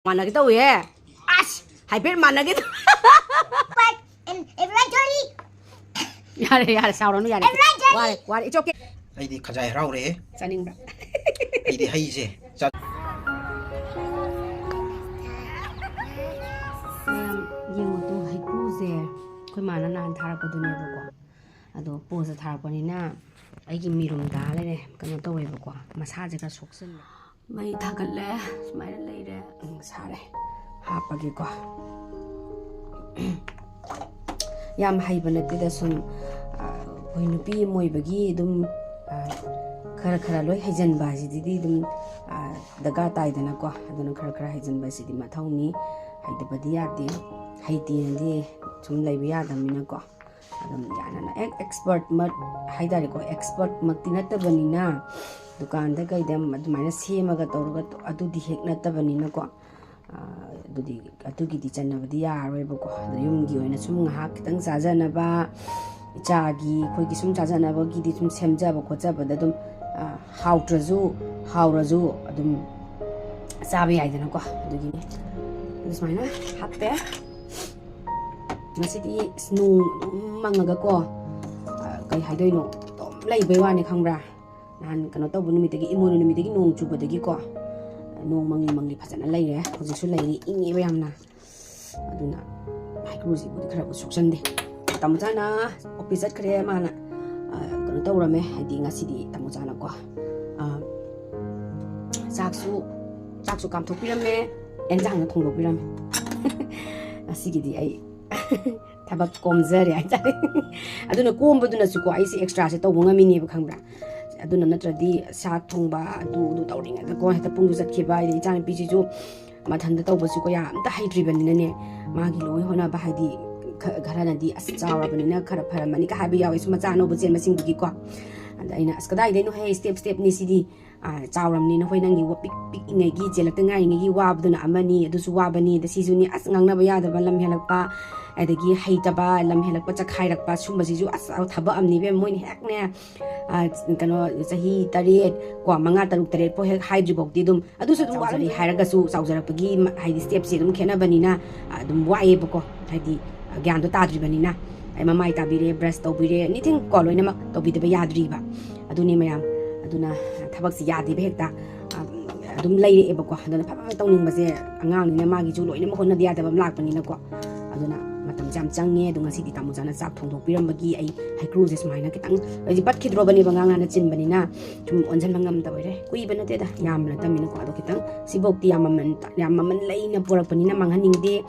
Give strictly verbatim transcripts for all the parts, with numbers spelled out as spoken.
ꯃꯥꯟꯅꯒꯦ ꯇꯧꯏꯍꯦ꯫ ꯑꯁ, ꯍꯥꯏꯐꯦꯠ ꯃꯥꯟꯅꯒꯦ ꯇꯧ- ꯌꯥꯔꯦ, ꯌꯥꯔꯦ, ꯁꯥꯎꯔꯅꯨ, ꯌꯥꯔꯦ꯫ ꯋꯥꯔꯦ, ꯋꯥꯔꯦ, it's okay꯫ ꯑꯩꯗꯤ ꯈꯖꯥꯏ ꯍꯔꯥꯎꯔꯦ꯫ ꯆꯥꯅꯤꯡꯕ꯭ꯔꯥ? ꯑꯩꯗꯤ ꯍꯩꯁꯦ ꯆꯥ- ꯃꯌꯥꯝ ꯌꯦꯡꯉꯨ ꯇꯨ, ꯍꯩꯀ꯭ꯔꯨꯁꯦ ꯑꯩꯈꯣꯏ ꯃꯥꯅ ꯅꯍꯥꯟ ꯊꯥꯔꯛꯄꯗꯨꯅꯦꯕꯀꯣ꯫ ꯑꯗꯣ ꯄꯣꯁꯇ ꯊꯥꯔꯛꯄꯅꯤꯅ ꯑꯩꯒꯤ ꯃꯤꯔꯨꯝ ꯇꯥ ꯂꯩꯔꯦ, ꯀꯩꯅꯣ ꯇꯧꯋꯦꯕꯀꯣ, ꯃꯁꯥꯁꯦ ꯈꯔ ꯁꯣꯛꯆꯜꯂꯦ꯫ ꯃꯩ ꯊꯥꯒꯠꯂꯦ, ꯁꯨꯃꯥꯏꯅ ꯂꯩꯔꯦ꯫ ꯎꯝ, ꯁꯥꯔꯦ, ꯍꯥꯞꯄꯒꯦꯀꯣ꯫ ꯌꯥꯝ ꯍꯩꯕ ꯅꯠꯇꯦꯗ, ꯁꯨꯝ, ꯑ, ꯑꯩꯈꯣꯏ ꯅꯨꯄꯤ ꯑꯃ ꯑꯣꯏꯕꯒꯤ ꯑꯗꯨꯝ, ꯑ, ꯈꯔ ꯈꯔ ꯂꯣꯏ ꯍꯩꯖꯤꯟꯕ ꯍꯥꯏꯁꯤꯗꯤ ꯑꯗꯨꯝ, ꯑ, ꯗꯔꯀꯥꯔ ꯇꯥꯏꯗꯅꯀꯣ꯫ ꯑꯗꯨꯅ ꯈꯔ ꯈꯔ ꯍꯩꯖꯤꯟꯕꯁꯤꯗꯤ ꯃꯊꯧꯅꯤ, ꯍꯩꯇꯕꯗꯤ ꯌꯥꯗꯦ꯫ ꯍꯩꯇꯦꯅꯗꯤ ꯁꯨꯝ ꯂꯩꯕ ꯌꯥꯗꯕꯅꯤꯅꯀꯣ꯫ ꯑꯗꯨꯝ ꯌꯥꯅꯅ ꯍꯦꯛ ꯑꯦꯛꯁꯄꯔꯠꯃꯛ ꯍꯥꯏꯇꯥꯔꯦꯀꯣ, ꯑꯦꯛꯁꯄꯔꯠꯃꯛꯇꯤ ꯅꯠꯇꯕꯅꯤꯅ, ꯗꯨꯀꯥꯟꯗ ꯀꯩꯗ ꯑꯗꯨꯃꯥꯏꯅ ꯁꯦꯝꯃꯒ ꯇꯧꯔꯒ ꯑꯗꯨꯗꯤ ꯍꯦꯛ ꯅꯠꯇꯕꯅꯤꯅꯀꯣ꯫ ꯑꯗꯨꯗꯤ, ꯑꯗꯨꯒꯤꯗꯤ ꯆꯟꯅꯕꯗꯤ ꯌꯥꯔꯔꯣꯏꯕꯀꯣ꯫ ꯑꯗꯣ ꯌꯨꯝꯒꯤ ꯑꯣꯏꯅ ꯁꯨꯝ ꯉꯥꯏꯍꯥꯛ ꯈꯤꯇꯪ ꯆꯥꯖꯅꯕ, ꯏꯆꯥꯒꯤ, ꯑꯩꯈꯣꯏꯒꯤ ꯁꯨꯝ ꯆꯥꯖꯅꯕꯒꯤꯗꯤ ꯁꯨꯝ ꯁꯦꯝꯖꯕ ꯈꯣꯠꯆꯕꯗ ꯑꯗꯨꯝ, ꯑ, ꯍꯥꯎꯇ꯭ꯔꯁꯨ ꯍꯥꯎꯔꯁꯨ ꯑꯗꯨꯝ ꯆꯥꯕ ꯌꯥꯏꯗꯅꯀꯣ꯫ ꯑꯗꯨꯒꯤꯅꯦ꯫ ꯑꯗꯨ ꯁꯨꯃꯥꯏꯅ ꯍꯥꯞꯄꯦ꯫ ꯉꯁꯤꯗꯤ ꯅꯣꯡ ꯑꯗꯨꯝ ꯃꯪꯉꯒꯀꯣ, ꯑ, ꯀꯩ ꯍꯥꯏꯗꯣꯏꯅꯣ, ꯑꯗꯨꯝ ꯂꯩꯕꯩ ꯋꯥꯅꯤ, ꯈꯪꯕ꯭ꯔꯥ? ꯅꯍꯥꯟ ꯀꯩꯅꯣ ꯇꯧꯕ ꯅꯨꯃꯤꯠꯇꯒꯤ, ꯏꯃꯣꯏꯅꯨ ꯅꯨꯃꯤꯠꯇꯒꯤ ꯅꯣꯡ ꯆꯨꯕꯗꯒꯤꯀꯣ, ꯅꯣꯡ ꯃꯪꯂꯤ ꯃꯪꯂꯤ ꯐꯖꯅ ꯂꯩꯔꯦ꯫ ꯍꯧꯖꯤꯛꯁꯨ ꯂꯩꯔꯤ, ꯏꯪꯉꯦꯕ ꯌꯥꯝꯅ꯫ ꯑꯗꯨꯅ ꯍꯩꯀ꯭ꯔꯨꯁꯤꯕꯨꯗꯤ ꯈꯔꯕꯨ ꯁꯣꯛꯆꯟꯗꯦ꯫ ꯇꯥꯃꯣꯆꯥꯅ ꯑꯣꯐꯤꯁ ꯆꯠꯈ꯭ꯔꯦ, ꯃꯥꯅ, ꯑ, ꯀꯩꯅꯣ ꯇꯧꯔꯝꯃꯦ, ꯍꯥꯏꯗꯤ ꯉꯁꯤꯗꯤ ꯇꯥꯃꯣꯆꯥꯅꯀꯣ, ꯑ, ꯆꯥꯛꯁꯨ, ꯆꯥꯛꯁꯨ ꯀꯥꯝꯊꯣꯛꯄꯤꯔꯝꯃꯦ, ꯑꯦꯟꯖꯥꯡꯅ ꯊꯣꯡꯗꯣꯛꯄꯤꯔꯝꯃꯦ꯫ ꯉꯁꯤꯒꯤꯗꯤ ꯑꯩ ꯊꯕꯛ ꯀꯣꯝꯖꯔꯦ ꯍꯥꯏꯇꯥꯔꯦ꯫ ꯑꯗꯨꯅ ꯀꯣꯝꯕꯗꯨꯅꯁꯨꯀꯣ ꯑꯩꯁꯦ ꯑꯦꯛꯁꯇ꯭ꯔꯥꯁꯦ ꯇꯧꯕ ꯉꯝꯃꯤꯅꯦꯕ, ꯈꯪꯕ꯭ꯔꯥ? ꯑꯗꯨꯅ ꯅꯠꯇ꯭ꯔꯗꯤ ꯆꯥꯛ ꯊꯣꯡꯕ ꯑꯗꯨ, ꯑꯗꯨ ꯇꯧꯔꯤꯉꯩꯗꯀꯣ ꯍꯦꯛꯇ ꯄꯨꯡꯗꯨ ꯆꯠꯈꯤꯕ꯫ ꯑꯩꯗꯤ ꯏꯆꯥꯅꯨꯄꯤꯁꯤꯁꯨ ꯃꯊꯟꯇ ꯇꯧꯕꯁꯨꯀꯣ ꯌꯥꯝ ꯑꯝꯇ ꯍꯩꯇ꯭ꯔꯤꯕꯅꯤꯅꯅꯦ, ꯃꯥꯒꯤ ꯂꯣꯏ ꯍꯣꯠꯅꯕ, ꯍꯥꯏꯗꯤ ꯈ-, ꯈꯔꯅꯗꯤ "ꯑꯁ, ꯆꯥꯎꯔꯕꯅꯤꯅ ꯈꯔ ꯐꯔꯝꯃꯅꯤ"ꯀ ꯍꯥꯏꯕ ꯌꯥꯎꯋꯤ, ꯁꯨꯝ ꯃꯆꯥ ꯑꯅꯧꯕ ꯆꯦꯟꯕꯁꯤꯡꯗꯨꯒꯤꯀꯣ꯫ ꯑꯗ ꯑꯩꯅ, "ꯑꯁ, ꯀꯗꯥꯏꯗꯩꯅꯣ ꯍꯦ, ꯁ꯭ꯇꯦꯞ ꯁ꯭ꯇꯦꯞꯅꯤ ꯁꯤꯗꯤ꯫ ꯑꯥ, ꯆꯥꯎꯔꯝꯅꯤꯅ ꯍꯣꯏ, ꯅꯪꯒꯤ ꯋꯥ-, ꯄꯤꯛ-, ꯄꯤꯛꯏꯉꯩꯒꯤ, ꯆꯦꯜꯂꯛꯇ ꯉꯥꯏꯔꯤꯉꯩꯒꯤ ꯋꯥꯕꯗꯨꯅ ꯑꯃꯅꯤ, ꯑꯗꯨꯁꯨ ꯋꯥꯕꯅꯤ, ꯑꯗ ꯁꯤꯁꯨꯅꯤ, ꯑꯁ, ꯉꯥꯡꯅꯕ ꯌꯥꯗꯕ ꯂꯝ ꯍꯦꯜꯂꯛꯄ, ꯑꯗꯒꯤ ꯍꯩꯇꯕ, ꯂꯝ ꯍꯦꯜꯂꯛꯄ, ꯆꯈꯥꯏꯔꯛꯄ, ꯁꯨꯝꯕꯁꯤꯁꯨ, ꯑꯁ, ꯊꯕꯛ ꯑꯃꯅꯤ ꯏꯕꯦꯝ, ꯃꯣꯏꯅ ꯍꯦꯛꯅꯦ, ꯑꯥ, ꯀꯩꯅꯣ, ꯆꯍꯤ ꯇꯔꯦꯠ ꯀꯣ, ꯃꯉꯥ, ꯇꯔꯨꯛ, ꯇꯔꯦꯠ ꯐꯥꯎ ꯍꯦꯛ ꯍꯥꯏꯗ꯭ꯔꯤ ꯐꯥꯎꯗꯤ ꯑꯗꯨꯝ, ꯑꯗꯨꯁꯨ ꯑꯗꯨꯝ ꯆꯥꯎꯖꯔꯛꯏ ꯍꯥꯏꯔꯒꯁꯨ, ꯆꯥꯎꯖꯔꯛꯄꯒꯤ ꯃ-, ꯍꯥꯏꯗꯤ ꯁ꯭ꯇꯦꯞꯁꯦ ꯑꯗꯨꯝ ꯈꯦꯠꯅꯕꯅꯤꯅ, ꯑ, ꯑꯗꯨꯝ ꯋꯥꯏꯑꯦꯕꯀꯣ, ꯍꯥꯏꯗꯤ, ꯑ, ꯒ꯭ꯌꯥꯟꯗꯣ ꯇꯥꯗ꯭ꯔꯤꯕꯅꯤꯅ꯫ ꯑꯩ ꯃꯃꯥꯏ ꯇꯥꯕꯤꯔꯦ, ꯕ꯭ꯔꯁ ꯇꯧꯕꯤꯔꯦ, ꯑꯦꯅꯤꯊꯤꯡ ꯀꯣ, ꯂꯣꯏꯅꯃꯛ ꯇꯧꯕꯤꯗꯕ ꯌꯥꯗ꯭ꯔꯤꯕ꯫ ꯑꯗꯨꯅꯤ ꯃꯌꯥꯝ, ꯑꯗꯨꯅ ꯊꯕꯛꯁꯤ ꯌꯥꯗꯦꯕ ꯍꯦꯛꯇ, ꯑ, ꯑꯗꯨꯝ ꯂꯩꯔꯛꯑꯦꯕꯀꯣ꯫ ꯑꯗꯨꯅ ꯐꯕ ꯇꯧꯅꯤꯡꯕꯁꯦ, ꯑꯉꯥꯡꯅꯤꯅ ꯃꯥꯒꯤꯁꯨ ꯂꯣꯏꯅꯃꯛ ꯍꯣꯠꯅꯗ ꯌꯥꯗꯕ ꯑꯃ ꯂꯥꯛꯄꯅꯤꯅꯀꯣ꯫ ꯑꯗꯨꯅ ꯃꯇꯝꯁꯦ ꯌꯥꯝ ꯆꯪꯉꯦ꯫ ꯑꯗꯣ ꯉꯁꯤꯗꯤ ꯇꯥꯃꯣꯆꯥꯅ ꯆꯥꯛ ꯊꯣꯡꯗꯣꯛꯄꯤꯔꯝꯕꯒꯤ ꯑꯩ ꯍꯩꯀ꯭ꯔꯨꯁꯦ ꯁꯨꯃꯥꯏꯅ ꯈꯤꯇꯪ, ꯑꯩꯁꯦ ꯄꯠꯈꯤꯗ꯭ꯔꯣꯕꯅꯦꯕ, ꯉꯥꯡ ꯉꯥꯟꯅ ꯆꯤꯟꯕꯅꯤꯅ꯫ ꯁꯨꯝ ꯑꯣꯟꯁꯤꯟꯕ ꯉꯝꯗꯕ ꯑꯣꯏꯔꯦ꯫ ꯀꯨꯏꯕ ꯅꯠꯇꯦꯗ, ꯌꯥꯝꯕ ꯅꯠꯇꯕꯅꯤꯅꯀꯣ꯫ ꯑꯗꯣ ꯈꯤꯇꯪ ꯁꯤꯐꯧꯗꯤ ꯌꯥꯝ ꯃꯃꯜ, ꯌꯥꯝ ꯃꯃꯜ ꯂꯩꯅ ꯄꯨꯔꯛꯄꯅꯤꯅ ꯃꯥꯡꯍꯟꯅꯤꯡꯗꯦ꯫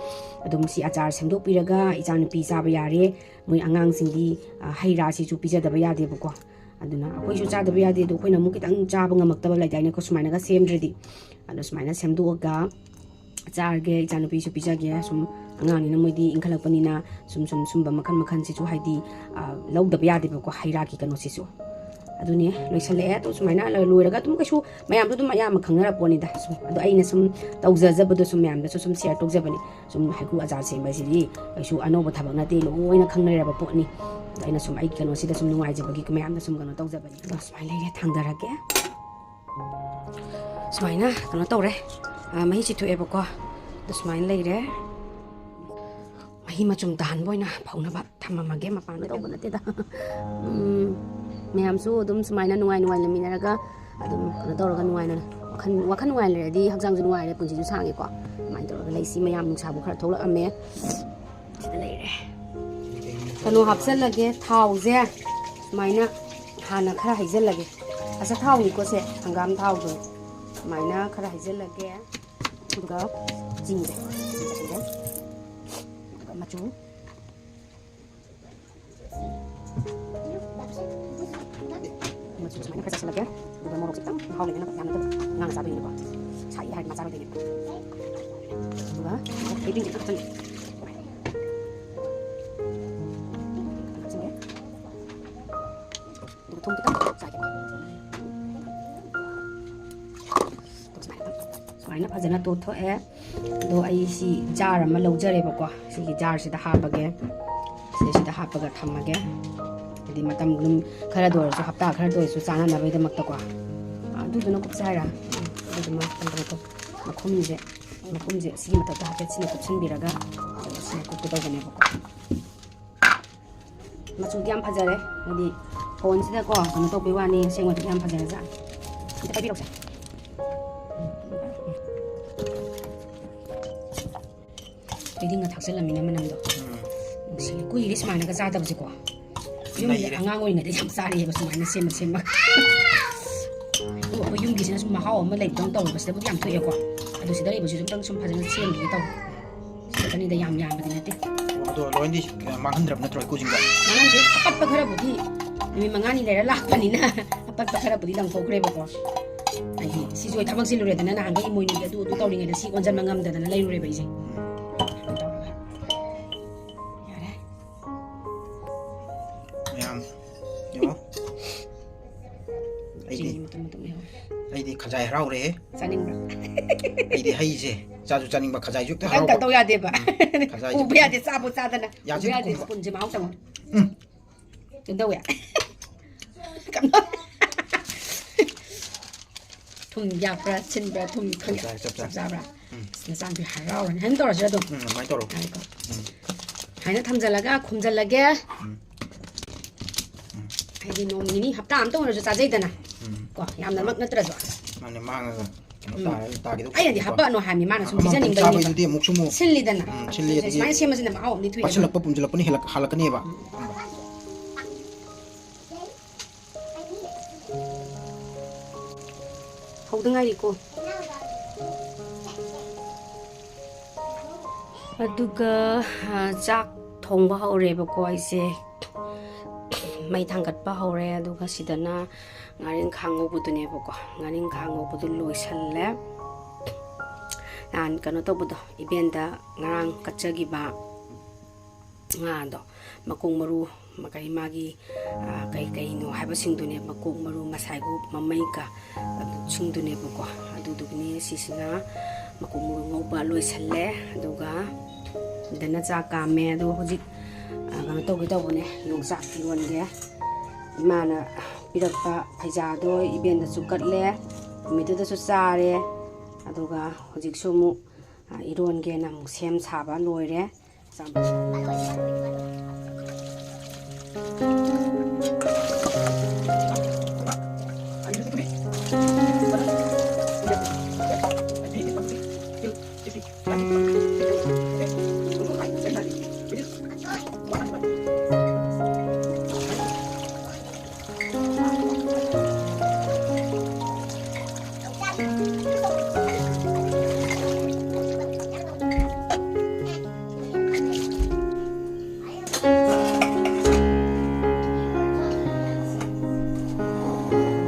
ꯑꯗꯨꯝ ꯁꯤ ꯑꯆꯥꯔ ꯁꯦꯝꯗꯣꯛꯄꯤꯔꯒ ꯏꯆꯥꯅꯨꯄꯤ ꯆꯥꯕ ꯌꯥꯔꯦ꯫ ꯃꯣꯏ ꯑꯉꯥꯡꯁꯤꯡꯗꯤ, ꯑ, ꯍꯩ ꯔꯥꯁꯤꯁꯨ ꯄꯤꯖꯗꯕ ꯌꯥꯗꯦꯕꯀꯣ꯫ ꯑꯗꯨꯅ ꯑꯩꯈꯣꯏꯁꯨ ꯆꯥꯗꯕ ꯌꯥꯗꯦ, ꯑꯗꯣ ꯑꯩꯈꯣꯏꯅ ꯑꯃꯨꯛ ꯈꯤꯇꯪ ꯆꯥꯕ ꯉꯝꯃꯛꯇꯕ ꯂꯩꯗꯥꯏꯅꯦꯀꯣ, ꯁꯨꯃꯥꯏꯅꯒ ꯁꯦꯝꯗ꯭ꯔꯗꯤ꯫ ꯑꯗꯣ ꯁꯨꯃꯥꯏꯅ ꯁꯦꯝꯗꯣꯛꯑꯒ ꯆꯥꯔꯒꯦ, ꯏꯆꯥꯅꯨꯄꯤꯁꯨ ꯄꯤꯖꯒꯦ꯫ ꯁꯨꯝ ꯑꯉꯥꯡꯅꯤꯅ ꯃꯣꯏꯗꯤ ꯏꯟꯈꯠꯂꯛꯄꯅꯤꯅ ꯁꯨꯝ, ꯁꯨꯝ, ꯁꯨꯝꯕ ꯃꯈꯜ ꯃꯈꯜꯁꯤꯁꯨ ꯍꯥꯏꯗꯤ, ꯑ, ꯂꯧꯗꯕ ꯌꯥꯗꯦꯕꯀꯣ, ꯍꯩ ꯔꯥꯒꯤ ꯀꯩꯅꯣꯁꯤꯁꯨ꯫ ꯑꯗꯨꯅꯦ, ꯂꯣꯏꯁꯜꯂꯛꯑꯦ꯫ ꯑꯗꯣ ꯁꯨꯃꯥꯏꯅ ꯂꯣꯏꯔꯒ ꯑꯗꯨꯝ ꯀꯩꯁꯨ ꯃꯌꯥꯝꯗꯣ ꯑꯗꯨꯝ ꯑꯌꯥꯝꯕ ꯈꯪꯅꯔ ꯄꯣꯠꯅꯤꯗ꯫ ꯁꯨꯝ, ꯑꯗꯣ ꯑꯩꯅ ꯁꯨꯝ ꯇꯧꯖꯖꯕꯗꯣ ꯁꯨꯝ ꯃꯌꯥꯝꯗꯁꯨ ꯁꯨꯝ ꯁꯤꯌꯔ ꯇꯧꯖꯕꯅꯤ꯫ ꯁꯨꯝ ꯍꯩꯀ꯭ꯔꯨ ꯑꯆꯥꯔ ꯁꯦꯝꯕ ꯍꯥꯏꯁꯤꯗꯤ ꯀꯩꯁꯨ ꯑꯅꯧꯕ ꯊꯕꯛ ꯅꯠꯇꯦ, ꯂꯣꯏꯅ ꯈꯪꯅꯔꯕ ꯄꯣꯠꯅꯤ꯫ ꯑꯗꯣ ꯑꯩꯅ ꯁꯨꯝ ꯑꯩꯒꯤ ꯀꯩꯅꯣꯁꯤꯗ ꯁꯨꯝ ꯅꯨꯡꯉꯥꯏꯖꯕꯒꯤ ꯃꯌꯥꯝꯗ ꯁꯨꯝ ꯀꯩꯅꯣ ꯇꯧꯖꯕꯅꯤ꯫ ꯑꯗꯣ ꯁꯨꯃꯥꯏꯅ ꯂꯩꯔꯦ, ꯊꯥꯡꯗꯔꯒꯦ꯫ ꯁꯨꯃꯥꯏꯅ ꯀꯩꯅꯣ ꯇꯧꯔꯦ, ꯑ, ꯃꯍꯤꯁꯤ ꯊꯣꯛꯑꯦꯕꯀꯣ꯫ ꯑꯗꯣ ꯁꯨꯃꯥꯏꯅ ꯂꯩꯔꯦ꯫ ꯃꯍꯤ ꯃꯆꯨꯝ ꯇꯥꯍꯟꯕ ꯑꯣꯏꯅ ꯐꯧꯅꯕ ꯊꯝꯃꯝꯃꯒꯦ, ꯃꯄꯥꯟꯗ ꯇꯧꯕ ꯅꯠꯇꯦꯗ꯫ ꯎꯝ, ꯃꯌꯥꯝꯁꯨ ꯑꯗꯨꯝ ꯁꯨꯃꯥꯏꯅ ꯅꯨꯡꯉꯥꯏ ꯅꯨꯡꯉꯥꯏ ꯂꯩꯃꯤꯟꯅꯔꯒ ꯑꯗꯨꯝ ꯀꯩꯅꯣ ꯇꯧꯔꯒ ꯅꯨꯡꯉꯥꯏꯅ, ꯋꯥꯈꯜ, ꯋꯥꯈꯜ ꯅꯨꯡꯉꯥꯏ ꯂꯩꯔꯗꯤ ꯍꯛꯆꯥꯡꯁꯨ ꯅꯨꯡꯉꯥꯏꯔꯦ, ꯄꯨꯟꯁꯤꯁꯨ ꯁꯥꯡꯉꯦꯀꯣ꯫ ꯑꯗꯨꯃꯥꯏꯅ ꯇꯧꯔꯒ ꯂꯩꯁꯤ꯫ ꯃꯌꯥꯝ ꯅꯨꯡꯁꯥꯕꯨ ꯈꯔ ꯊꯣꯛꯂꯛꯑꯝꯃꯦ꯫ ꯁꯤꯗ ꯂꯩꯔꯦ꯫ ꯀꯩꯅꯣ ꯍꯥꯞꯆꯜꯂꯒꯦ, ꯊꯥꯎꯁꯦ ꯁꯨꯃꯥꯏꯅ ꯍꯥꯟꯅ ꯈꯔ ꯍꯩꯖꯜꯂꯒꯦ꯫ ꯑꯆꯥꯊꯥꯎꯅꯤꯀꯣ ꯁꯦ, ꯍꯪꯒꯥꯝ ꯊꯥꯎꯗꯣ꯫ ꯁꯨꯃꯥꯏꯅ ꯈꯔ ꯍꯩꯖꯜꯂꯒꯦ꯫ ꯑꯗꯨꯒ ꯆꯤꯅꯤꯁꯦ, ꯑꯗꯨꯒ ꯃꯆꯨ꯫ ꯃꯆꯨ ꯁꯨꯃꯥꯏꯅ ꯈꯔ ꯆꯥꯏꯁꯤꯜꯂꯒꯦ꯫ ꯑꯗꯨꯒ ꯃꯣꯔꯣꯛꯁꯦ ꯈꯤꯇꯪ ꯃꯍꯥꯎ ꯂꯩꯅꯅꯕ, ꯌꯥꯝ ꯅꯠꯇꯕ, ꯑꯉꯥꯡꯅ ꯆꯥꯗꯣꯏꯅꯤꯅꯀꯣ꯫ ꯁꯥꯏ ꯍꯥꯏꯔꯗꯤ ꯃꯥ ꯆꯥꯔꯣꯏꯗꯣꯏꯅꯦꯕ꯫ ꯑꯗꯨꯒ ꯊꯣꯏꯗꯤꯡꯁꯦ ꯈꯤꯇꯪ ꯍꯥꯞꯆꯤꯟꯒꯦ꯫ ꯍꯥꯞꯆꯤꯟꯒꯦ꯫ ꯑꯗꯨꯒ ꯊꯨꯝ ꯈꯤꯇꯪ꯫ ꯐꯖꯅ ꯇꯣꯠꯊꯣꯛꯑꯦ꯫ ꯑꯗꯣ ꯑꯩ ꯁꯤ ꯖꯥꯔ ꯑꯃ ꯂꯧꯖꯔꯦꯕꯀꯣ, ꯁꯤꯒꯤ ꯖꯥꯔꯁꯤꯗ ꯍꯥꯞꯄꯒꯦ꯫ ꯁꯤꯗꯩꯁꯤꯗ ꯍꯥꯞꯄꯒ ꯊꯝꯃꯒꯦ꯫ ꯍꯥꯏꯗꯤ ꯃꯇꯝ ꯑꯗꯨꯝ ꯈꯔꯗ ꯑꯣꯏꯔꯁꯨ, ꯍꯞꯇꯥ ꯈꯔꯗ ꯑꯣꯏꯔꯁꯨ ꯆꯥꯅꯅꯕꯒꯤꯗꯃꯛꯇꯀꯣ꯫ ꯑꯗꯨꯗꯨꯅ ꯀꯨꯞꯁꯦ ꯍꯥꯏꯔ? ꯑꯗꯨꯗꯨꯃ ꯀꯩꯅꯣ ꯇꯧ-, ꯃꯈꯨꯝꯁꯦ, ꯃꯈꯨꯝꯁꯦ ꯁꯤꯒꯤ ꯃꯊꯛꯇ ꯍꯥꯏꯐꯦꯠ ꯁꯤꯅ ꯀꯨꯞꯁꯤꯟꯕꯤꯔꯒ ꯁꯤꯅ ꯀꯨꯞꯀꯗꯧꯕꯅꯦꯕꯀꯣ꯫ ꯃꯆꯨꯗꯤ ꯌꯥꯝ ꯐꯖꯔꯦ, ꯍꯥꯏꯗꯤ ꯐꯣꯟꯁꯤꯗꯀꯣ ꯀꯩꯅꯣ ꯇꯧꯕꯩ ꯋꯥꯅꯤ, ꯑꯁꯦꯡꯕꯗꯤ ꯌꯥꯝ ꯐꯖꯔꯖꯥꯠꯅꯤ꯫ ꯑꯝꯇ ꯄꯥꯏꯕꯤꯔꯛꯁꯦ꯫ ꯊꯣꯏꯗꯤꯡꯒ ꯊꯥꯛꯆꯜꯂꯝꯃꯤꯅ ꯃꯅꯝꯗꯣ꯫ ꯎꯝ꯫ ꯅꯨꯡꯁꯤꯌꯦ꯫ ꯀꯨꯏꯔꯦ ꯁꯨꯃꯥꯏꯅꯒ ꯆꯥꯗꯕꯁꯦꯀꯣ꯫ ꯌꯨꯝꯗ ꯂꯩꯔꯦ꯫ ꯑꯉꯥꯡ ꯑꯣꯏꯔꯤꯉꯩꯗ ꯌꯥꯝ ꯆꯥꯔꯛꯑꯦꯕ ꯁꯨꯃꯥꯏꯅ ꯁꯦꯝꯃ ꯁꯦꯝꯃ꯫ ꯑꯗꯣ ꯑꯩꯈꯣꯏ ꯌꯨꯝꯒꯤꯁꯤꯅ ꯁꯨꯝ ꯃꯍꯥꯎ ꯑꯃ ꯂꯩꯕꯗꯧꯅ ꯇꯧꯋꯦꯕ꯫ ꯁꯤꯗꯕꯨꯗꯤ ꯌꯥꯝ ꯊꯣꯛꯑꯦꯀꯣ꯫ ꯑꯗꯣ ꯁꯤꯗ ꯂꯩꯕꯁꯤꯁꯨ ꯑꯝꯇꯪ ꯁꯨꯝ ꯐꯖꯅ ꯁꯦꯝꯈꯤꯒꯦ ꯇꯧꯕ꯫ ꯁꯤꯗꯅꯤꯗ ꯌꯥꯝ ꯌꯥꯝꯕꯗꯤ ꯅꯠꯇꯦ꯫ ꯑꯗꯣ ꯂꯣꯏꯅꯗꯤ ꯃꯥꯡꯍꯟꯗ꯭ꯔꯕ ꯅꯠꯇ꯭ꯔꯣ ꯍꯩꯀꯨꯁꯤꯡꯗꯣ? ꯃꯥꯡꯍꯟꯗꯦ꯫ ꯑꯄꯠꯄ ꯈꯔꯕꯨꯗꯤ ꯅꯨꯃꯤꯠ ꯃꯉꯥꯅꯤ ꯂꯩꯔ ꯂꯥꯛꯄꯅꯤꯅ ꯑꯄꯠꯄ ꯈꯔꯕꯨꯗꯤ ꯂꯪꯊꯣꯛꯈ꯭ꯔꯦꯕꯀꯣ꯫ ꯍꯥꯏꯗꯤ ꯁꯤꯁꯨ ꯑꯩ ꯊꯕꯛ ꯆꯤꯜꯂꯨꯔꯦꯗꯅ, ꯅꯍꯥꯟꯒꯩ ꯏꯃꯣꯏꯅꯨꯒꯤ ꯑꯗꯨ ꯑꯗꯨ ꯇꯧꯔꯤꯉꯩꯗ ꯁꯤ ꯑꯣꯟꯁꯤꯟꯕ ꯉꯝꯗꯗꯅ ꯂꯩꯔꯨꯔꯦꯕ ꯑꯩꯁꯦ꯫ ꯌꯥꯔꯦ꯫ ꯃꯌꯥꯝ ꯌꯦꯡꯉꯣ꯫ ꯑꯩꯗꯤ, ꯆꯤꯅꯤ ꯃꯇꯨꯝ ꯃꯇꯨꯝ ꯌꯥꯎꯋꯦ꯫ ꯑꯩꯗꯤ ꯈꯖꯥꯏ ꯍꯔꯥꯎꯔꯦꯍꯦ꯫ ꯆꯥꯅꯤꯡꯕ꯭ꯔꯥ? ꯑꯩꯗꯤ ꯍꯩꯁꯦ ꯆꯥꯁꯨ ꯆꯥꯅꯤꯡꯕ, ꯈꯖꯥꯏꯁꯨ ꯍꯦꯛꯇ ꯈꯤꯇꯪ ꯍꯔꯥꯎꯕ꯫ ꯀꯩꯅꯣ ꯇꯧ ꯌꯥꯗꯦꯕ꯫ ꯎꯝ, ꯈꯖꯥꯏꯁꯦ ꯎꯕ ꯌꯥꯗꯦ, ꯆꯥꯕꯨ ꯆꯥꯗꯅ꯫ ꯌꯥꯁꯦ ꯎꯕ ꯌꯥꯗꯦ, ꯊꯨꯝꯕ꯫ ꯁ꯭ꯄꯨꯟꯁꯦ ꯃꯍꯥꯎ ꯇꯪꯉꯣ꯫ ꯎꯝ꯫ ꯀꯩꯅꯣ ꯇꯧꯋꯦ꯫ ꯀꯩꯅꯣ꯫ ꯊꯨꯝ ꯌꯥꯛꯄ꯭ꯔꯥ, ꯁꯤꯟꯕ꯭ꯔꯥ, ꯊꯨꯝ ꯈꯪꯗꯦ꯫ ꯆꯞ ꯆꯥꯔꯦ, ꯆꯞ ꯆꯥꯔꯦ꯫ ꯆꯞ ꯆꯥꯕ꯭ꯔꯥ? ꯎꯝ꯫ ꯑꯁ, ꯅꯆꯥꯅꯨꯄꯤ ꯍꯔꯥꯎꯔꯅꯤ꯫ ꯍꯥꯏꯅ ꯇꯧꯔꯁꯤꯔ ꯑꯗꯨꯝ? ꯎꯝ, ꯑꯗꯨꯃꯥꯏꯅ ꯇꯧꯔꯣ꯫ ꯉꯥꯏꯈꯣ꯫ ꯎꯝ꯫ ꯁꯨꯃꯥꯏꯅ ꯊꯝꯖꯜꯂꯒ ꯈꯨꯝꯖꯜꯂꯒꯦ꯫ ꯎꯝ꯫ ꯎꯝ꯫ ꯍꯥꯏꯗꯤ ꯅꯣꯡ ꯅꯤꯅꯤ, ꯍꯞꯇꯥ ꯑꯝꯇ ꯑꯣꯏꯔꯁꯨ ꯆꯥꯖꯩꯗꯅ꯫ ꯎꯝ꯫ ꯀꯣ, ꯌꯥꯝꯅꯃꯛ ꯅꯠꯇ꯭ꯔꯁꯨ꯫ ꯃꯥꯅꯦ, ꯃꯥꯡꯉꯒ ꯀꯩꯅꯣ ꯎꯝ꯫ ꯇꯥꯔ-, ꯇꯥꯈꯤꯗꯧ ꯑꯩꯅꯗꯤ ꯄꯣꯠꯅꯤꯀꯣ꯫ ꯍꯥꯄꯛꯑꯅꯣ ꯍꯥꯏꯕꯅꯤ, ꯃꯥꯅ ꯁꯨꯝ ꯑꯃꯃꯝ ꯄꯤꯖꯅꯤꯡꯕꯩꯅꯦꯕ꯫ ꯆꯥꯕꯩꯗꯨꯗꯤ ꯑꯃꯨꯛꯁꯨ ꯑꯃꯨꯛ, ꯁꯤꯜꯂꯤꯗꯅ꯫ ꯎꯝ, ꯁꯤꯜꯂꯤ, ꯑꯗꯒꯤ ꯁꯨꯃꯥꯏꯅ ꯁꯦꯝꯕꯁꯤꯅ ꯃꯍꯥꯎ ꯑꯃꯗꯤ ꯊꯣꯛꯑꯦꯕ꯫ ꯄꯠꯁꯤꯜꯂꯛꯄ ꯄꯨꯝꯁꯤꯜꯂꯛꯄꯅ ꯍꯦꯜꯂꯛ-, ꯍꯥꯜꯂꯛꯀꯅꯦꯕ꯫ ꯍꯧꯗ ꯉꯥꯏꯔꯤꯀꯣ꯫ ꯑꯗꯨꯒ, ꯑ, ꯆꯥꯛ ꯊꯣꯡꯕ ꯍꯧꯔꯦꯕꯀꯣ ꯑꯩꯁꯦ꯫ ꯃꯩ ꯊꯥꯡꯒꯠꯄ ꯍꯧꯔꯦ꯫ ꯑꯗꯨꯒ ꯁꯤꯗꯅ ꯉꯥꯔꯤꯡꯈꯥ ꯉꯧꯕꯗꯨꯅꯦꯕꯀꯣ꯫ ꯉꯥꯔꯤꯡꯈꯥ ꯉꯧꯕꯗꯨ ꯂꯣꯏꯁꯜꯂꯦ꯫ ꯅꯍꯥꯟ ꯀꯩꯅꯣ ꯇꯧꯕꯗꯣ, ꯏꯕꯦꯟꯗ ꯉꯔꯥꯡ ꯀꯠꯆꯈꯤꯕ ꯉꯥꯗꯣ, ꯃꯀꯣꯛ ꯃꯔꯨ, ꯃ-, ꯀꯔꯤ ꯃꯥꯒꯤ, ꯑ, ꯀꯩ ꯀꯩꯅꯣ ꯍꯥꯏꯕꯁꯤꯡꯗꯨꯅꯦ, ꯃꯀꯣꯛ ꯃꯔꯨ, ꯃꯁꯥꯏꯒꯨ, ꯃꯃꯩꯒ ꯑꯗꯨꯁꯤꯡꯗꯨꯅꯦꯕꯀꯣ꯫ ꯑꯗꯨꯗꯨꯒꯤꯅꯤ꯫ ꯁꯤꯁꯤꯅ ꯃꯀꯨ ꯃꯔꯨ ꯉꯧꯕ ꯂꯣꯏꯁꯜꯂꯦ꯫ ꯑꯗꯨꯒ ꯗꯅ ꯆꯥꯛ ꯀꯥꯝꯃꯦ꯫ ꯑꯗꯨꯒ ꯍꯧꯖꯤꯛ, ꯑ, ꯀꯩꯅꯣ ꯇꯧꯒꯦ ꯇꯧꯕꯅꯦ, ꯌꯣꯡꯆꯥꯛ ꯏꯔꯣꯟꯒꯦ꯫ ꯏꯃꯥꯅ ꯄꯤꯔꯛꯄ ꯐꯩꯖꯥꯗꯣ ꯏꯕꯦꯟꯗꯁꯨ ꯀꯠꯂꯦ, ꯅꯨꯃꯤꯠꯇꯨꯗꯁꯨ ꯆꯥꯔꯦ꯫ ꯑꯗꯨꯒ ꯍꯧꯖꯤꯛꯁꯨ ꯑꯃꯨꯛ, ꯑ, ꯏꯔꯣꯟꯒꯦꯅ ꯑꯃꯨꯛ ꯁꯦꯝ ꯁꯥꯕ ꯂꯣꯏꯔꯦ꯫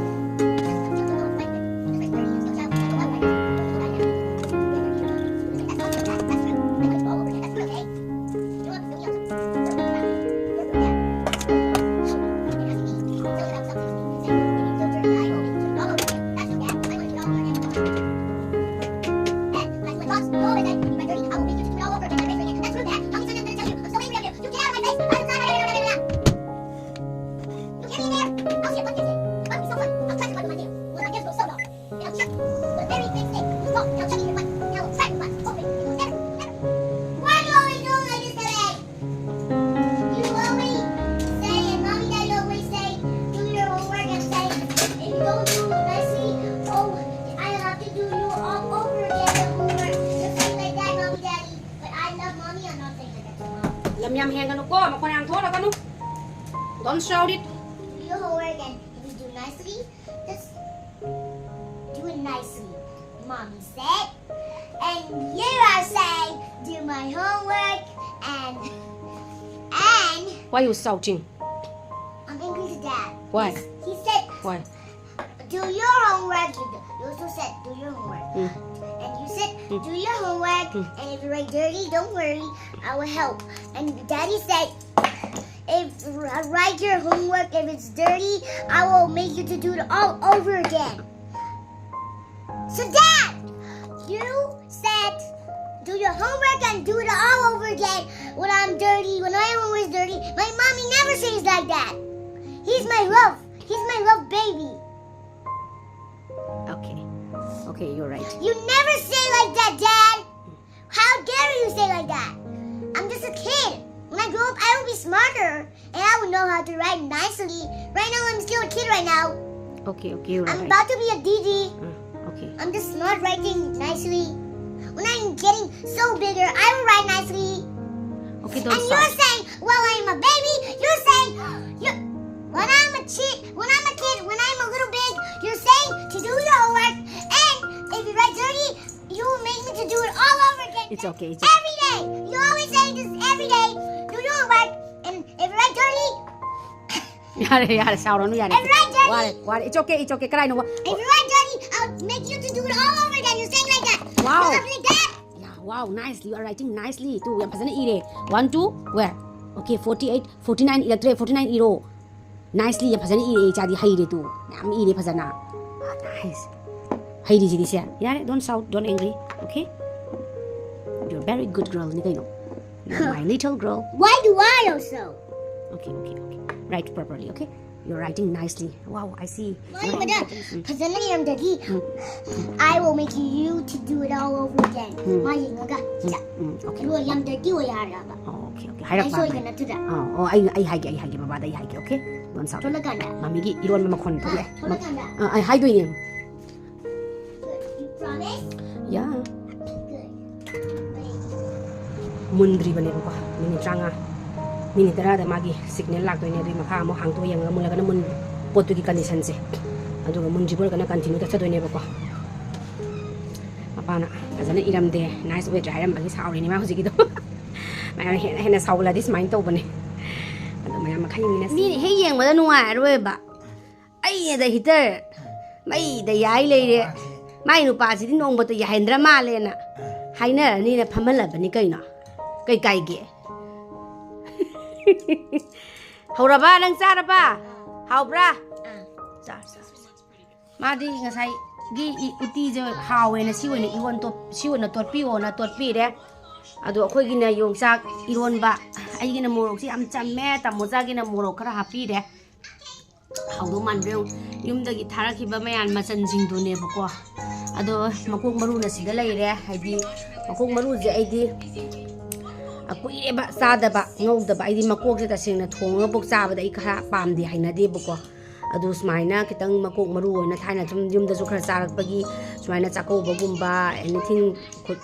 Why do you always do like this today? You always say, and Mommy Daddy always say, "Do your homework," and say, "If you don't do it nicely, oh, I have to do you all over again the homework." You're saying like that, Mommy Daddy. But I love Mommy, I'm not saying like that to Mom. ꯂꯝ ꯌꯥꯝ ꯍꯦꯟꯒꯅꯨꯀꯣ, ꯃꯈꯣꯟ ꯌꯥꯝ ꯊꯣꯛꯂꯛꯀꯅꯨ. Don't shout it. Do your homework, and if you do nicely, just do it nicely. Mommy said, and you are saying, "Do my homework," and, and Why you shouting? I'm angry to Dad. Why? He said, Why? "Do your homework." You, you also said, "Do your homework." Mm. And you said, Mm. "Do your homework, Mm. and if you write dirty, don't worry, I will help." And Daddy said, "If, write your homework, if it's dirty, I will make you to do it all over again." So, Dad, you said do your homework and do it all over again when I'm dirty, when everyone was dirty. My mommy never says like that. He's my love. He's my love baby. Okay. Okay, you're right. You never say like that, Dad. How dare you say like that? I'm just a kid. When I grow up, I will be smarter and I will know how to write nicely. Right now, I'm still a kid right now. Okay, okay, you're right. I'm about to be a D D. Uh, okay. I'm just not writing nicely. When I'm getting so bigger, I will write nicely. Okay, And don't you're shout. Saying, well, I'm a baby. You're saying, you when I'm a kid, when I'm a kid, when I'm a little big, you're saying to do your homework. And if you write dirty, you will make me to do it all over again. It's okay, it's Every day. You always say this every day. Do your homework. And if you write dirty, ꯌꯥꯔꯦ, ꯌꯥꯔꯦ, ꯁꯥꯎꯔꯅꯨ, ꯌꯥꯔꯦ. It's right, Daddy. ꯋꯥꯔꯦ, ꯋꯥꯔꯦ. It's okay, it's okay. ꯀꯔꯥꯏꯅꯣ? Wa- if you write dirty, I'll make you to do it all over again. You're saying like that. Wow. You're like that. Yeah, wow, nicely. You are writing nicely. Two, ꯌꯥꯝ ꯐꯖꯅ ꯏꯔꯦ. One, two, where? Okay, forty-eight, forty-nine ꯏꯔꯛꯇ꯭ꯔꯦ. Forty-nine ꯏꯔꯣ. Nicely, ꯌꯥꯝ ꯐꯖꯅ ꯏꯔꯦ, ꯏꯆꯥꯗꯤ ꯍꯩꯔꯦ two. ꯌꯥꯝ ꯏꯔꯦ ꯐꯖꯅ. Nice. ꯍꯩꯔꯤꯁꯤꯗꯤ ꯁꯦ. ꯌꯥꯔꯦ, don't shout, don't angry. Okay? You're very good girl ꯅꯤ ꯀꯩꯅꯣ. You're my little girl. Why do I also? Okay, okay, okay. Write properly, okay? You're writing nicely. Wow, I see. ꯃꯥꯏ ꯃꯗ ꯐꯖꯅ ꯏꯔꯝꯗ꯭ꯔꯗꯤ I will make you to do it all over again. ꯃꯥ ꯌꯦꯡꯉꯒ ꯎꯝ, okay. ꯂꯣꯏ ꯌꯥꯝꯗ꯭ꯔꯗꯤ ꯑꯣꯏ ꯍꯥꯏꯔꯕ. Oh, okay, okay. ꯑꯩ ꯍꯥꯏꯔꯛꯄ ꯁꯣꯏꯗꯅ ꯅꯠꯇ꯭ꯔꯥ? ꯑꯥ, ꯑꯣ, ꯑꯩ ꯑꯩ ꯍꯥꯏꯒꯦ, ꯑꯩ ꯍꯥꯏꯒꯦ, ꯕꯕꯥꯗ ꯑꯩ ꯍꯥꯏꯒꯦ, okay? Don't shout. ꯊꯣꯛꯂꯀꯥꯟꯗ ꯃꯃꯤꯒꯤ ꯏꯔꯣꯟꯕ ꯃꯈꯣꯟ ꯊꯣꯛꯂꯛꯑꯦ. ꯊꯣꯛꯂꯀꯥꯟꯗ ꯑꯥ, ꯑꯩ ꯍꯥꯏꯗꯣꯏꯅꯦ. You promise? Yeah. Good. ꯃꯨꯟꯗ꯭ꯔꯤꯕꯅꯦꯕꯀꯣ, ꯃꯤꯅꯤꯠ ꯇꯔꯥꯃꯉꯥ, ꯃꯤꯅꯤꯠ ꯇꯔꯥꯗ ꯃꯥꯒꯤ ꯁꯤꯒꯅꯦꯜ ꯂꯥꯛꯇꯣꯏꯅꯦ꯫ ꯑꯗꯨꯒꯤ ꯃꯈꯥ ꯑꯃꯨꯛ ꯍꯥꯡꯇꯣꯛꯑ ꯌꯦꯡꯉꯒ ꯃꯨꯜꯂꯒꯅ ꯃꯨꯟ ꯄꯣꯠꯇꯨꯒꯤ ꯀꯟꯗꯤꯁꯟꯁꯦ, ꯑꯗꯨꯒ ꯃꯨꯟꯗ꯭ꯔꯤꯕ ꯑꯣꯏꯔꯒꯅ ꯀꯟꯇꯤꯅ꯭ꯌꯨ ꯆꯠꯊꯗꯣꯏꯅꯦꯕꯀꯣ꯫ ꯃꯄꯥꯅ ꯐꯖꯅ ꯏꯔꯝꯗꯦ, ꯅꯥꯏꯁ ꯑꯣꯏꯗ꯭ꯔꯦ ꯍꯥꯏꯔꯝꯕꯒꯤ ꯁꯥꯎꯔꯤꯅꯤ ꯃꯥ ꯍꯧꯖꯤꯛꯀꯤꯗꯣ꯫ ꯃꯌꯥꯝ ꯍꯦꯟꯅ ꯍꯦꯟꯅ ꯁꯥꯎꯒꯠꯂꯗꯤ ꯁꯨꯃꯥꯏꯅ ꯇꯧꯕꯅꯦ꯫ ꯑꯗꯣ ꯃꯌꯥꯝ ꯃꯈꯜ ꯌꯦꯡꯃꯤꯟꯅꯁꯤ꯫ ꯃꯤꯅ ꯍꯦꯛ ꯌꯦꯡꯕꯗ ꯅꯨꯡꯉꯥꯏꯔꯣꯏꯕ꯫ ꯑꯩꯅꯗ ꯍꯤꯇꯔ ꯃꯩꯗ ꯌꯥꯏ ꯂꯩꯔꯦ꯫ ꯃꯥꯏ ꯅꯨꯄꯥꯁꯤꯗꯤ ꯅꯣꯡꯃꯇ ꯌꯥꯏꯍꯟꯗ꯭ꯔ ꯃꯥꯜꯂꯦꯅ ꯍꯥꯏꯅꯔꯅꯤꯅ ꯐꯝꯍꯜꯂꯕꯅꯤ ꯀꯩꯅꯣ꯫ ꯀꯩ ꯀꯥꯏꯒꯦ? ꯍꯧꯔꯕ? ꯅꯪ ꯆꯥꯔꯕ? ꯍꯥꯎꯕ꯭ꯔꯥ? ꯆꯥꯔ, ꯆꯥꯔ, ꯆꯥꯔ꯫ ꯃꯥꯗꯤ ꯉꯁꯥꯏ ꯒꯤ ꯏ-, ꯎꯇꯤꯁꯦ ꯍꯥꯎꯋꯦꯅ ꯁꯤ ꯑꯣꯏꯅ ꯏꯔꯣꯟ ꯇꯣꯠ-, ꯁꯤ ꯑꯣꯏꯅ ꯇꯣꯠꯄꯤꯌꯣꯅ ꯇꯣꯠꯄꯤꯔꯦ꯫ ꯑꯗꯣ ꯑꯩꯈꯣꯏꯒꯤꯅ ꯌꯣꯡꯆꯥꯛ ꯏꯔꯣꯟꯕ, ꯑꯩꯒꯤꯅ ꯃꯣꯔꯣꯛꯁꯦ ꯌꯥꯝ ꯆꯝꯃꯦ, ꯇꯥꯃꯣꯆꯥꯒꯤꯅ ꯃꯣꯔꯣꯛ ꯈꯔ ꯍꯥꯞꯄꯤꯔꯦ꯫ ꯍꯥꯎꯗꯧ ꯃꯥꯟꯕ꯭ꯔꯥ ꯌꯦꯡꯉꯨ꯫ ꯌꯨꯝꯗꯒꯤ ꯊꯥꯔꯛꯈꯤꯕ ꯃꯌꯥꯟ ꯃꯆꯜꯁꯤꯡꯗꯨꯅꯦꯕꯀꯣ꯫ ꯑꯗꯣ ꯃꯀꯣꯛ ꯃꯔꯨꯅ ꯁꯤꯗ ꯂꯩꯔꯦ꯫ ꯍꯥꯏꯗꯤ ꯃꯀꯣꯛ ꯃꯔꯨꯁꯦ ꯑꯩꯗꯤ ꯀꯨꯏꯔꯦꯕ ꯆꯥꯗꯕ, ꯉꯧꯗꯕ꯫ ꯑꯩꯗꯤ ꯃꯀꯣꯛꯁꯦ ꯇꯁꯦꯡꯅ ꯊꯣꯡꯉꯒ ꯄꯣꯛ ꯆꯥꯕꯗ ꯑꯩ ꯈꯔ ꯄꯥꯝꯗꯦ, ꯍꯩꯅꯗꯦꯕꯀꯣ꯫ ꯑꯗꯨ ꯁꯨꯃꯥꯏꯅ ꯈꯤꯇꯪ ꯃꯀꯣꯛ ꯃꯔꯨ ꯑꯣꯏꯅ ꯊꯥꯏꯅ ꯁꯨꯝ ꯌꯨꯝꯗꯁꯨ ꯈꯔ ꯆꯥꯔꯛꯄꯒꯤ ꯁꯨꯃꯥꯏꯅ ꯆꯥꯛꯀꯧꯕꯒꯨꯝꯕ, anything,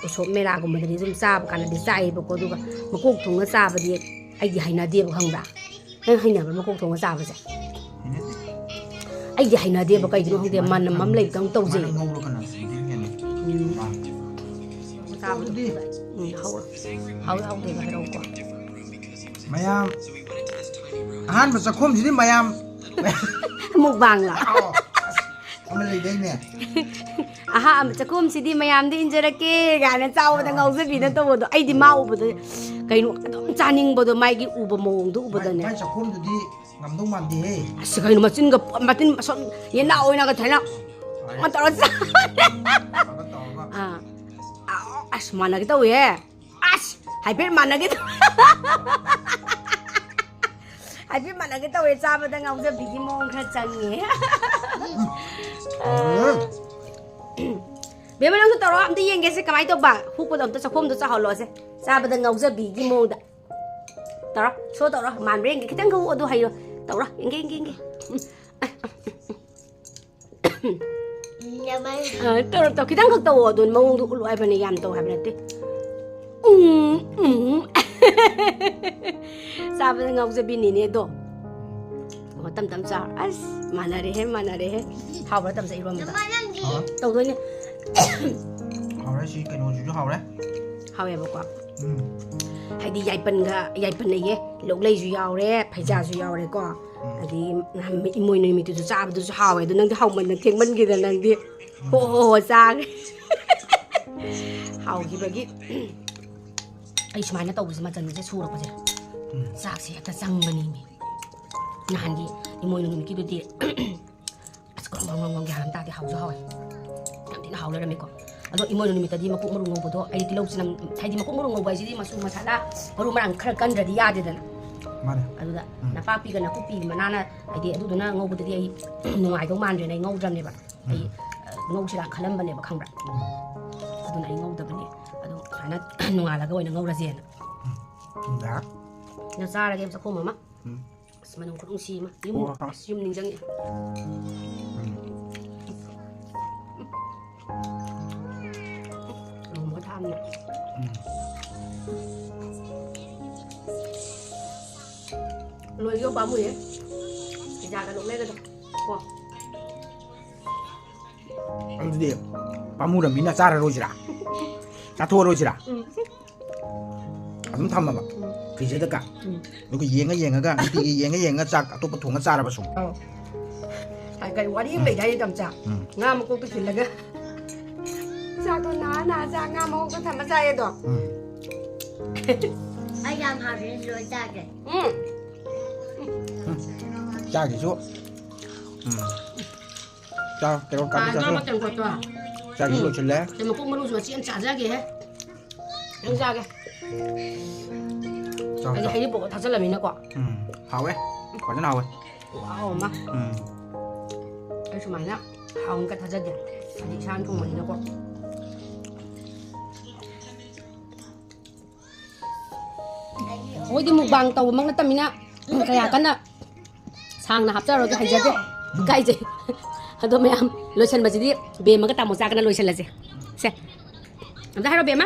ꯎꯁꯣꯞ ꯃꯦꯂꯥꯒꯨꯝꯕꯗꯗꯤ ꯑꯗꯨꯝ ꯆꯥꯕ ꯀꯥꯟꯗꯗꯤ ꯆꯥꯏꯌꯦꯕꯀꯣ꯫ ꯑꯗꯨꯒ ꯃꯀꯣꯛ ꯊꯣꯡꯉ ꯆꯥꯕꯗꯤ ꯑꯩꯗꯤ ꯍꯩꯅꯗꯦꯕ, ꯈꯪꯕ꯭ꯔꯥ? ꯅꯪ ꯍꯩꯅꯕ꯭ꯔꯥ ꯃꯀꯣꯛ ꯊꯣꯡꯉ ꯆꯥꯕꯁꯦ? ꯍꯩꯅꯗꯦ꯫ ꯑꯩꯗꯤ ꯍꯩꯅꯗꯦꯕ, ꯀꯩꯒꯤꯅꯣ ꯈꯪꯗꯦ, ꯃꯅꯝ ꯑꯃ ꯂꯩꯕꯗꯧ ꯇꯧꯖꯩ꯫ ꯃꯅꯝ ꯉꯧꯔꯒꯅ ꯑꯗꯨꯗꯤ ꯍꯦꯟꯅ ꯎꯝ꯫ ꯄꯥꯝꯃꯦ꯫ ꯆꯥꯕꯗꯣ ꯑꯗꯨꯗꯤ ꯎꯝ, ꯍꯧꯔꯣ꯫ ꯍꯧꯔꯣ, ꯍꯧꯗꯣꯏꯕ ꯍꯥꯏꯔꯛꯎꯀꯣ꯫ ꯃꯌꯥꯝ ꯑꯍꯥꯟꯕ ꯆꯥꯛꯈꯨꯝꯁꯤꯗꯤ ꯃꯌꯥꯝ ꯃꯨꯛꯕꯥꯡꯂ? ꯑꯥꯎ, ꯑꯁ, ꯑꯃ ꯂꯩꯗꯥꯏꯅꯦ? ꯑꯍꯥ, ꯆꯥꯛꯈꯨꯝꯁꯤꯗꯤ ꯃꯌꯥꯝꯗ ꯏꯟꯖꯔꯛꯀꯦ ꯀꯥꯏꯅ ꯆꯥꯎꯕꯗ ꯉꯥꯎꯖꯕꯤꯅ ꯇꯧꯕꯗꯣ, ꯑꯩꯗꯤ ꯃꯥ ꯎꯕꯗ ꯀꯩꯅꯣ ꯑꯗꯨꯝ ꯆꯥꯅꯤꯡꯕꯗꯣ, ꯃꯥꯒꯤ ꯎꯕ ꯃꯑꯣꯡꯗꯣ ꯎꯕꯗꯅꯦ꯫ ꯃꯥꯏ ꯆꯥꯛꯈꯨꯝꯗꯨꯗꯤ ꯉꯝꯗꯧ ꯃꯥꯟꯗꯦꯍꯦ꯫ ꯑꯁ, ꯀꯩꯅꯣ ꯃꯆꯤꯟꯒ ꯄ-, ꯃꯆꯤꯟ ꯑꯁꯣꯝ ꯌꯦꯅꯥ ꯑꯣꯏꯅꯒ ꯊꯥꯏꯅ ꯇꯧꯔ ꯆꯥ-, ꯇꯧꯔꯒ, ꯇꯧꯔꯒ꯫ ꯑꯥ꯫ ꯑꯥ, ꯑꯁ, ꯃꯥꯟꯅꯒꯦ ꯇꯧꯋꯦꯍꯦ꯫ ꯑꯁ, ꯍꯥꯏꯐꯦꯠ ꯃꯥꯟꯅꯒꯦ ꯇꯧ-, ꯍꯥꯏꯐꯦꯠ ꯃꯥꯟꯅꯒꯦ ꯇꯧꯋꯦ, ꯆꯥꯕꯗ ꯉꯥꯎꯖꯕꯤꯒꯤ ꯃꯑꯣꯡ ꯈꯔ ꯆꯪꯉꯦ꯫ ꯎꯝ꯫ ꯕꯦꯝꯃ, ꯅꯪꯁꯨ ꯇꯧꯔꯣ, ꯑꯝꯇ ꯌꯦꯡꯒꯦꯁꯦ ꯀꯃꯥꯏꯅ ꯇꯧꯕ꯫ ꯍꯨꯛꯄꯗꯣ ꯑꯝꯇ ꯆꯥꯛꯈꯣꯝꯗꯣ ꯆꯥꯍꯜꯂꯣꯁꯦ꯫ ꯆꯥꯕꯗ ꯉꯥꯎꯖꯕꯤꯒꯤ ꯃꯑꯣꯡꯗ꯫ ꯇꯧꯔꯣ, ꯁꯣ ꯇꯧꯔꯣ, ꯃꯥꯟꯕ꯭ꯔꯥ ꯌꯦꯡꯒꯦ꯫ ꯈꯤꯇꯪ ꯈꯛ ꯑꯗꯨ ꯍꯩꯔꯣ꯫ ꯇꯧꯔꯣ, ꯌꯦꯡꯒꯦ, ꯌꯦꯡꯒꯦ, ꯌꯦꯡꯒꯦ꯫ ꯎꯝ꯫ ꯌꯥꯝꯃꯦ꯫ ꯑ, ꯇꯧꯔꯣ, ꯇꯧ-, ꯈꯤꯇꯪ ꯈꯛ ꯇꯧꯑꯣ, ꯑꯗꯨ ꯃꯑꯣꯡꯗꯣ ꯎꯠꯂꯣ ꯍꯥꯏꯕꯅꯦ, ꯌꯥꯝ ꯇꯧ ꯍꯥꯏꯕ ꯅꯠꯇꯦ꯫ ꯎꯝ, ꯎꯝ꯫ ꯆꯥꯕꯗ ꯉꯥꯎꯖꯕꯤꯅꯤꯅꯦ ꯑꯗꯣ꯫ ꯑꯣ, ꯇꯞ ꯇꯞ ꯆꯥꯎ꯫ ꯑꯁ, ꯃꯥꯟꯅꯔꯦꯍꯦ, ꯃꯥꯟꯅꯔꯦꯍꯦ꯫ ꯍꯥꯎꯕ꯭ꯔꯥ, ꯇꯝꯆꯥ, ꯏꯔꯣꯟꯕꯗꯣ? ꯅꯃꯥ ꯅꯪꯗꯤ? ꯍꯥꯎꯔꯦ꯫ ꯇꯧꯗꯣꯏꯅꯦ꯫ ꯍꯥꯎꯔꯦ, ꯁꯤ ꯀꯩꯅꯣꯁꯤꯁꯨ ꯍꯥꯎꯔꯦ꯫ ꯍꯥꯎꯋꯦꯕꯀꯣ꯫ ꯎꯝ꯫ ꯍꯥꯏꯗꯤ ꯌꯥꯏꯄꯟꯒ, ꯌꯥꯏꯄꯟ ꯂꯩꯌꯦ, ꯂꯣꯛꯂꯩꯁꯨ ꯌꯥꯎꯔꯦ, ꯐꯩꯖꯥꯁꯨ ꯌꯥꯎꯔꯦꯀꯣ꯫ ꯎꯝ꯫ ꯑꯗꯒꯤ ꯅꯍꯥꯟ ꯏꯃꯣꯏꯅꯨ ꯅꯨꯃꯤꯠꯇꯨꯁꯨ ꯆꯥꯕꯗꯨꯁꯨ ꯍꯥꯎꯋꯦ꯫ ꯑꯗꯣ ꯅꯪꯗꯤ ꯍꯥꯎꯃꯟꯗꯅ ꯊꯦꯡꯃꯟꯈꯤꯗꯅ ꯅꯪꯗꯤ ꯍꯣ ꯍꯣ ꯍꯣ ꯆꯥꯈ꯭ꯔꯦ꯫ ꯍꯥꯎꯈꯤꯕꯒꯤ ꯑꯩ ꯁꯨꯃꯥꯏꯅ ꯇꯧꯕꯁꯦ, ꯃꯆꯜꯁꯦ ꯁꯨꯔꯛꯄꯁꯦ, ꯎꯝ꯫ ꯆꯥꯛꯁꯦ ꯍꯦꯛꯇ ꯆꯪꯕꯅꯤꯅꯦ꯫ ꯅꯍꯥꯟꯒꯤ ꯏꯃꯣꯏꯅꯨ ꯅꯨꯃꯤꯠꯀꯤꯗꯨꯗꯤ ꯑꯁ, ꯒ꯭ꯔꯣꯡ ꯒ꯭ꯔꯣꯡ ꯒ꯭ꯔꯣꯡ ꯒ꯭ꯔꯣꯡ ꯒ꯭ꯌꯥꯟ ꯑꯃ ꯇꯥꯗꯦ, ꯍꯥꯎꯁꯨ ꯍꯥꯎꯋꯦ꯫ ꯍꯥꯎ ꯂꯩꯔꯝꯃꯦꯀꯣ꯫ ꯑꯗꯣ ꯏꯃꯣꯏꯅꯨ ꯅꯨꯃꯤꯠꯇꯗꯤ ꯃꯀꯣꯛ ꯃꯔꯨ ꯉꯧꯕꯗꯣ ꯑꯩꯗꯤ ꯇꯤꯜꯍꯧ ꯆꯅꯝ, ꯍꯥꯏꯗꯤ ꯃꯀꯣꯛ ꯃꯔꯨ ꯉꯧꯕ ꯍꯥꯏꯁꯤꯗꯤ ꯃꯆꯨ ꯃꯁꯥꯂꯥ, ꯃꯔꯨ ꯃꯔꯥꯡ ꯈꯔ ꯀꯟꯗ꯭ꯔꯗꯤ ꯌꯥꯗꯦꯗꯅ꯫ ꯃꯥꯅꯦ꯫ ꯑꯗꯨꯗ ꯎꯝ꯫ ꯅꯄꯥꯛꯄꯤꯒ ꯅꯥꯀꯨꯞꯄꯤꯒꯤ ꯃꯅꯥꯅ, ꯍꯥꯏꯗꯤ ꯑꯗꯨꯗꯨꯅ ꯉꯧꯕꯗꯗꯤ ꯑꯩ ꯅꯨꯡꯉꯥꯏꯗꯧ ꯃꯥꯟꯗ꯭ꯔꯦꯅ ꯑꯩ ꯉꯧꯗ꯭ꯔꯕꯅꯦꯕ꯫ ꯑꯩ, ꯎꯝ꯫ ꯑ, ꯉꯧꯁꯤꯔꯥ ꯈꯜꯂꯝꯕꯅꯦꯕ, ꯈꯪꯕ꯭ꯔꯥ? ꯎꯝ꯫ ꯑꯗꯨꯅ ꯑꯩ ꯉꯧꯗꯕꯅꯦ꯫ ꯑꯗꯣ ꯁꯨꯃꯥꯏꯅ ꯅꯣꯡꯉꯥꯜꯂꯒ ꯑꯣꯏꯅ ꯉꯧꯔꯁꯦꯅ꯫ ꯎꯝ꯫ ꯊꯨꯝꯗ꯫ ꯑꯗꯣ ꯆꯥꯔꯒꯦ ꯆꯥꯛꯈꯣꯝ ꯑꯃ꯫ ꯎꯝ꯫ ꯑꯁ, ꯃꯅꯝ ꯈꯨꯅꯨꯡꯁꯤ ꯑꯃ꯫ ꯌꯨꯝ, ꯑꯣ꯫ ꯑꯁ, ꯌꯨꯝ ꯅꯤꯡꯁꯤꯡꯉꯦ꯫ ꯎꯝ꯫ ꯂꯨꯍꯣꯡꯕꯒ ꯊꯥꯛꯑꯝꯅꯦ꯫ ꯎꯝ꯫ ꯂꯣꯏꯒꯤꯌꯣ ꯄꯥꯝꯃꯨꯏꯌꯦ꯫ ꯄꯤꯖꯥꯒ ꯅꯣꯛꯅꯒꯗ꯭ꯔꯥ? ꯀꯣ꯫ ꯑꯗꯨꯗꯤ ꯄꯥꯝꯃꯨꯔꯝꯅꯤꯅ ꯆꯥꯔꯔꯣꯏꯁꯤꯔꯥ? ꯆꯥꯊꯣꯛꯑꯔꯣꯏꯁꯤꯔꯥ? ꯎꯝ꯫ ꯑꯗꯨꯝ ꯊꯝꯃꯕ? ꯎꯝ꯫ ꯐ꯭ꯔꯤꯖꯔꯗꯀ? ꯎꯝ꯫ ꯑꯗꯨꯒ ꯌꯦꯡꯉ ꯌꯦꯡꯉꯒ, ꯅꯨꯡꯇꯤꯒꯤ ꯌꯦꯡꯉ ꯌꯦꯡꯉ ꯆꯥꯛ ꯑꯇꯣꯞꯄ ꯊꯣꯡꯉ ꯆꯥꯔꯕ ꯁꯨꯝ? ꯑꯧ꯫ ꯀꯩ ꯋꯥꯔꯤ ꯑꯃ ꯂꯩꯗꯥꯏꯅꯦ, ꯇꯝꯆꯥ? ꯎꯝ꯫ ꯉꯥ ꯃꯀꯣꯛꯇ ꯊꯤꯜꯂꯒ, ꯆꯥꯛꯇꯣ ꯅꯥ ꯅꯥ ꯆꯥ, ꯉꯥ ꯃꯀꯣꯛꯇ ꯊꯝꯃ ꯆꯥꯏꯌꯦꯗꯣ꯫ ꯎꯝ꯫ ꯑꯩ ꯌꯥꯝ ꯍꯥꯎꯅ ꯂꯣꯏ ꯆꯥꯒꯦ꯫ ꯎꯝ꯫ ꯎꯝ꯫ ꯆꯥꯒꯤꯁꯨ꯫ ꯎꯝ꯫ ꯆꯥ, ꯀꯩꯅꯣ, ꯀꯥꯕꯤ ꯄꯥꯟꯗ꯭ꯔꯣ ꯆꯥꯁꯤꯜꯂꯣ꯫ ꯃꯇꯝ ꯀꯣꯠꯇꯣ? ꯆꯥꯒꯤ ꯎꯝ꯫ ꯂꯣꯏꯁꯤꯜꯂꯦ꯫ ꯁꯤ ꯃꯀꯣꯛ ꯃꯔꯨꯁꯨ ꯃꯆꯦꯠ ꯑꯃ ꯆꯥꯖꯒꯦꯍꯦ꯫ ꯅꯪ ꯆꯥꯒꯦ꯫ ꯆꯥꯎ, ꯑꯩꯗꯤ ꯆꯥꯎ꯫ ꯍꯩꯔꯤꯕꯣꯞꯀ ꯊꯥꯛꯆꯜꯂꯃꯤꯅꯀꯣ꯫ ꯎꯝ, ꯍꯥꯎꯋꯦ꯫ ꯐꯖꯅ ꯍꯥꯎꯋꯦ꯫ ꯈꯨꯍꯥꯎ ꯑꯃ꯫ ꯎꯝ꯫ ꯑꯩ ꯁꯨꯃꯥꯏꯅ ꯍꯥꯎꯅꯤꯒ ꯊꯥꯖꯗꯦ꯫ ꯍꯥꯏꯗꯤ ꯏꯁꯥꯅ ꯊꯣꯡꯕꯅꯤꯅꯀꯣ꯫ ꯃꯣꯏꯗꯤ ꯃꯨꯛꯕꯥꯡ ꯇꯧꯕꯃꯛ ꯅꯠꯇꯕꯅꯤꯅ ꯀꯌꯥ ꯀꯟꯅ ꯁꯥꯡꯅ ꯍꯥꯞꯆꯔꯣꯏꯒꯦ, ꯍꯩꯖꯗꯦ, ꯏꯀꯥꯏꯖꯩ꯫ ꯑꯗꯣ ꯃꯌꯥꯝ ꯂꯣꯏꯁꯟꯕꯁꯤꯗꯤ ꯕꯦꯝꯃꯒ ꯇꯥꯃꯣ ꯆꯥꯒꯅ ꯂꯣꯏꯁꯜꯂꯁꯦ꯫ ꯁꯦ, ꯑꯝꯇ ꯍꯥꯏꯔꯣ, ꯕꯦꯝꯃ꯫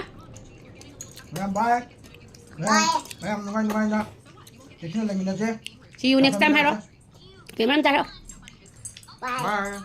ꯃꯌꯥꯝ ꯕꯥꯏ꯫ ꯃꯌꯥꯝ, ꯃꯌꯥꯝ ꯅꯨꯡꯉꯥꯏ ꯅꯨꯡꯉꯥꯏꯅ ꯆꯦꯛꯁꯤꯟꯅ ꯂꯩꯃꯤꯟꯅꯁꯦ꯫ See you next time ꯍꯥꯏꯔꯣ꯫ ꯕꯦꯝꯃ ꯑꯝꯇ ꯍꯥꯏꯔꯣ꯫ ꯕꯥꯏ꯫